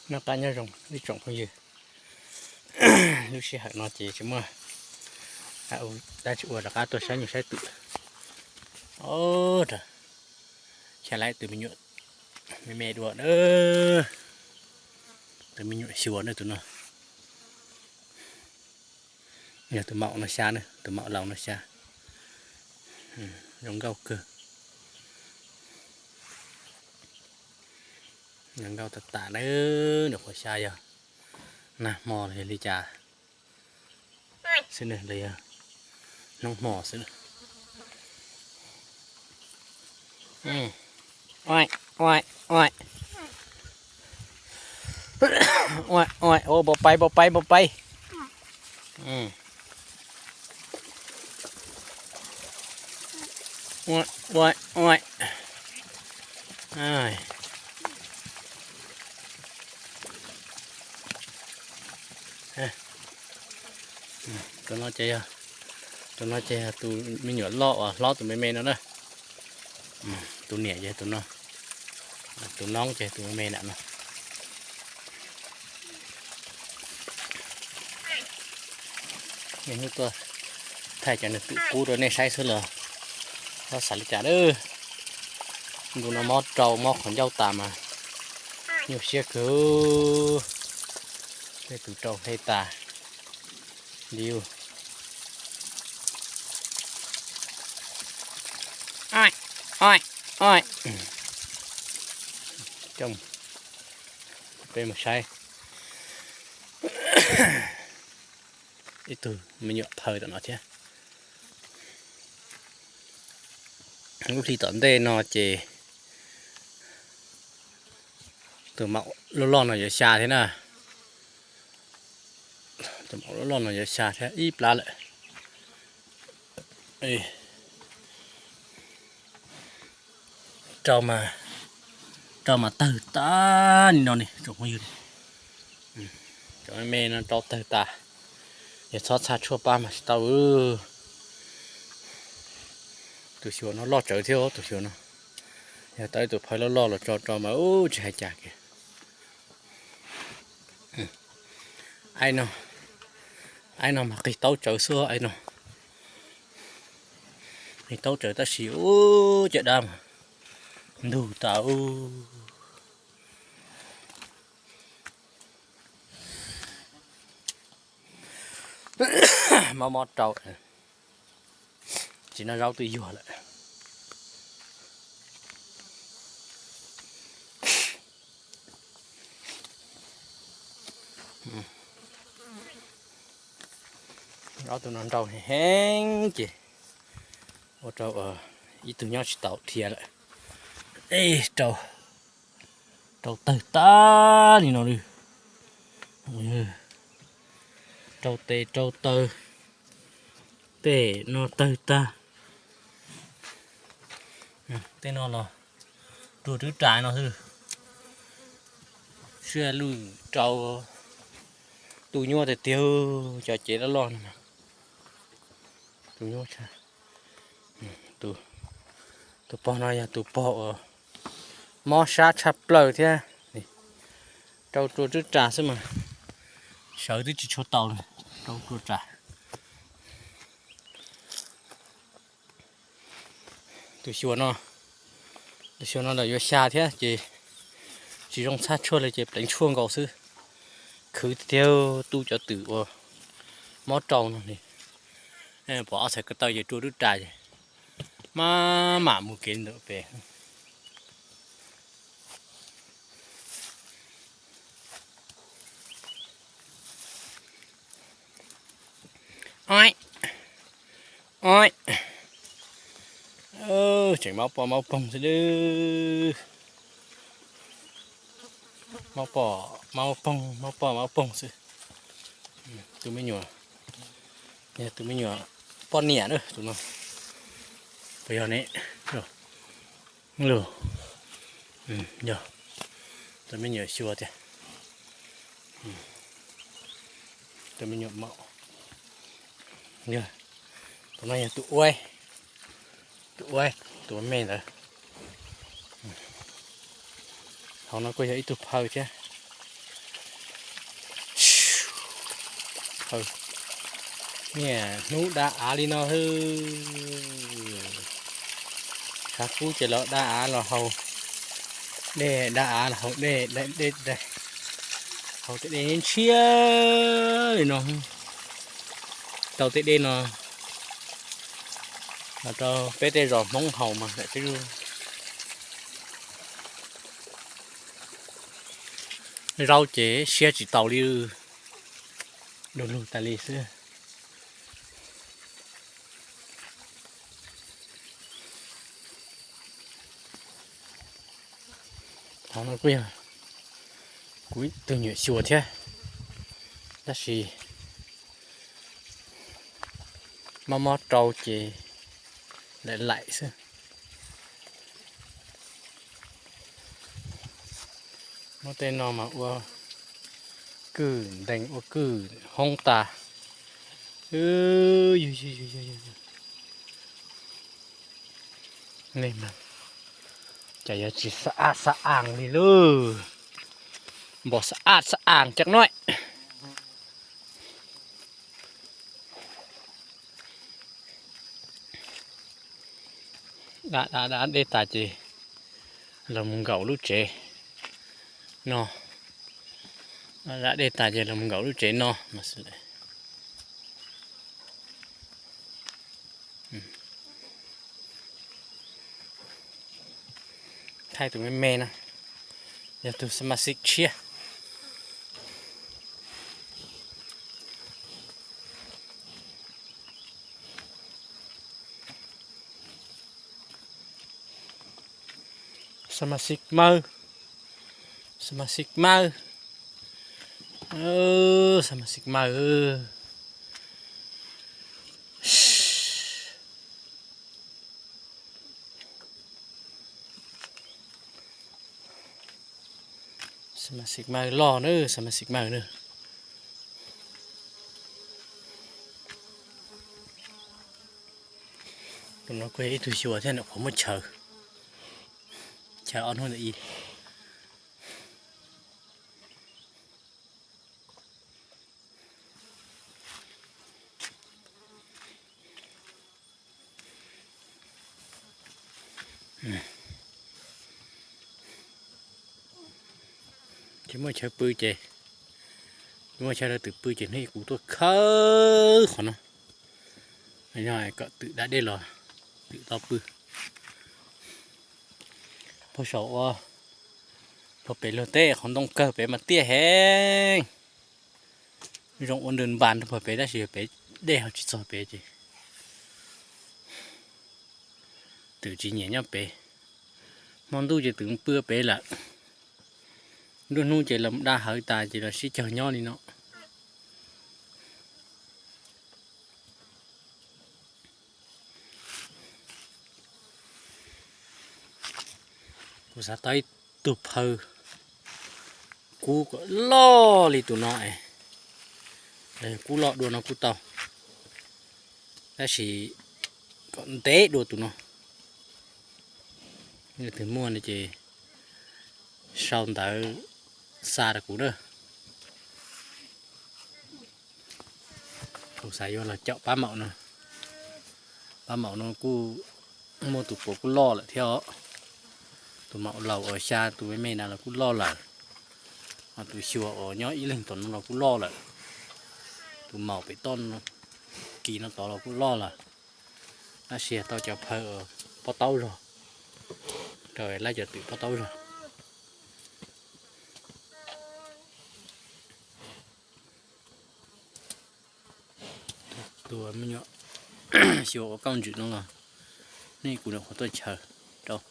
Noj qab nyob zoo ib tsoom phooj ywg, lub sij hawm no ces tsis muaj dab tsi ua rov qab tuaj saib nyuj saib twm. O, rag, xya lab tus me nyuam me me dua na, tus me nyuam xyuas na tus no. Yog tus maum no xya na, tus maum laus no xya. Zoo nkauj kawg. Zoo nkauj tas tas na. Nws qhuav xya yog nag hmo los yog li cas xwb na, los yog hnub hmo xwb. Ua, ua, ua, npau paib, npau paib, npau paib. Ua, ua, ua. Tus no ces yog, tus no ces yog tus me nyuam loj uas hlob tus me me no na. Tus niam ces tus no, tus noob ces tus me me nram no. Niaj hnub tuaj thaij cov nws twm pub rau nej saib xwb los txhob xav li cas lawm. Ntu no mob rau mob qhov ncauj tas mas nyuaj siab kawg. Tej tus rau hle tas li. Coj peb mus saib ib tug me nyuam phaw tom no thiab. Lub hli tom ntej no ces tus maum loj loj no yuav xya thiab na. Tus maum loj loj no yuav xya thiab ib plab lawm. Rau mas, rau mas tawg tag li no ne tsoom phooj ywg. Cov me me no rau tawg tas, yog txhob txhaj tshuaj pab mas tsis tau. Tus xyuas no loj tsawv thiab tus xyuas no. Yog tau ib tus phaw loj loj los tso rau mas ub tsis hais cas kiag. Aib no, aib no mas qig taub tsawv xwb aib no. Qig taub tsawv tab sis ub caj dab mas ntug tas ub. Mob mob rau, tsis noj zaub twb yuag lawm. Ob tug no nrau heev ces ua rau ib tug nyob tsis tau dhia lawm. Rau, rau tawg tag li no li. Rau tes rau taw, tej no tawg tag. Tej no los rua rwb ras no xwb. Sib lwj rau tu nyuaj tiag tiag, cov cev loj loj no. Tu nyuaj tshaj. Tus pog no yog tus pog uas mob sab tshaj plaws thiab. Rau rua rwb ras xwb mas sawv twb tsis tshua tau, rau rua ras. Tus xyuas no, tus xyuas no lawm yuav xya thiab ces tsis zoo txhaj tshuaj li ces pleev tshuaj nkaus xwb. Khwv tiag tiag tu cov twm uas mob rau no li. Pom ob txhais ko taw ces rua rwb ras ces maj mam mus kev ntawm pem. Tseem maub poj maub poog xwb. Maub poj maub poog, maub poj maub poog xwb. Tus me nyuam, tus me nyuam poj niam na tus no. Puas yog ne? Yog, tus me nyuam xyuas tiag. Tus me nyuam maum. Yog, tus no yog tus ua, tus ua, tus me ntawd. Hauv no kuj yog ib tug phaw thiab. Niaj hnub da av li no xwb. Tshav kub ces los da av los haus dej, da av los haus dej, da dej, haus tej dej ntshiab li no. Tau tej dej no los rau peb tej zos Hmoob haus mas lam peb zaub ces siab tsis taus li, du lug tas li xwb. Thaum no kuj yog kuv ib tug nyuam xyuas thiab, tab sis mob mob rau ces laim laim xwb. Muab tej no mas ua kwj ntees ua kwj hoob tas. Cas yog tsis xab aj xab aj li lauj. Npog xab aj xab aj cov no. Da da da dej tas ces los mus nkaum lub tsev no. Da dej tas ces los mus nkaum lub tsev no no xwb. Thaij tus me me no, yog tus xa mas xib tshiab. Xa mas xib mawg, xa mas xib mawg, xa mas xib mawg. Xa mas xib mawg loj na, xa mas xib mawg na. Tus no kuj yog ib tug xyuas thiab, nws qhuav muaj chaw, chaw ob hnub ntawm ib. Tsis muaj chaw pw ces, tsis muaj chaw rau twm pw ces hnub ib kuv tuaj khawb qhov no, yog kom twm da dej los twm tau pw. Puag saum ua, puag pem luag teb qhov ntoo kawg pem mas tiaj heev. Zoo ua nws npas rau puag pem tab sis pem dej ho tsis txog pem ces twm tsis nyiam nyob pem. Hmo ntuj ces twm pw pem lawm. Nruab hnub ces los da hawv tas ces los sib cog nyob li no. Kuv xav tau ib tug phaw kub kom loj li tus no es, kub loj dua no kuj tau, tab sis kom ntev dua tus no. Leej twg muaj no ces sau ntawv xa rau kuv na. Kuv xav yuav los caum pab maum no. Pab maum no kuj muaj tus puav kuj loj lawm thiab os. Tus maum laus uas xya tus me me na los kuj loj lawm. Ho tus xyuas uas nyob ib leeg tom no los kuj loj lawm. Tus maum pem toj kis no tod los kuj loj lawm. Tab sis tau cov phaw pob taub zog, rau lab cov twm pob taub zog. Tus me nyuam xyuas ua kauj ntswm no los nej kuv nws qhuav tuaj chaw rau.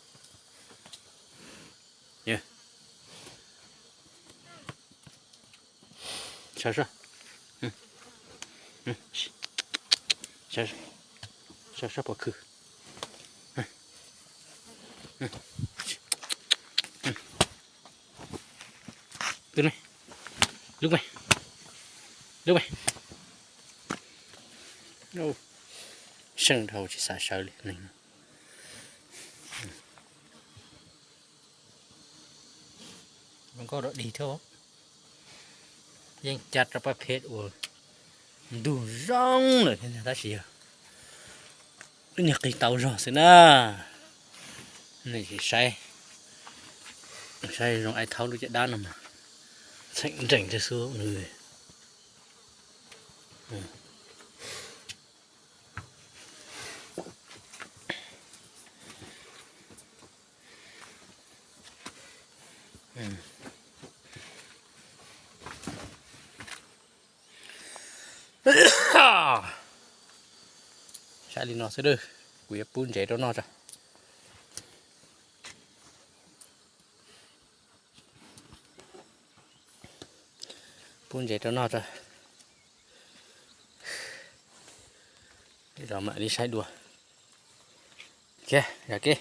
Sab sab pov khw. Tus ne, lub me, lub me. Seej dhau tsis xav sawv li neeg. Zoo nkauj dog dig thiab. Yeej cab rau paj phem uas Ntug zoo lawm thiab tab sis yog wb niag qig tau zog xwb na. Nej sim saib, saib zoo Aib Thaub lub caj dab no mas txheem nrees thiab xwb nws. Saib li no xwb, kuv yuav pub ntsev rau noj tso. Pub ntsev rau noj tso. Mam li saib dua. Kiag, zam kev.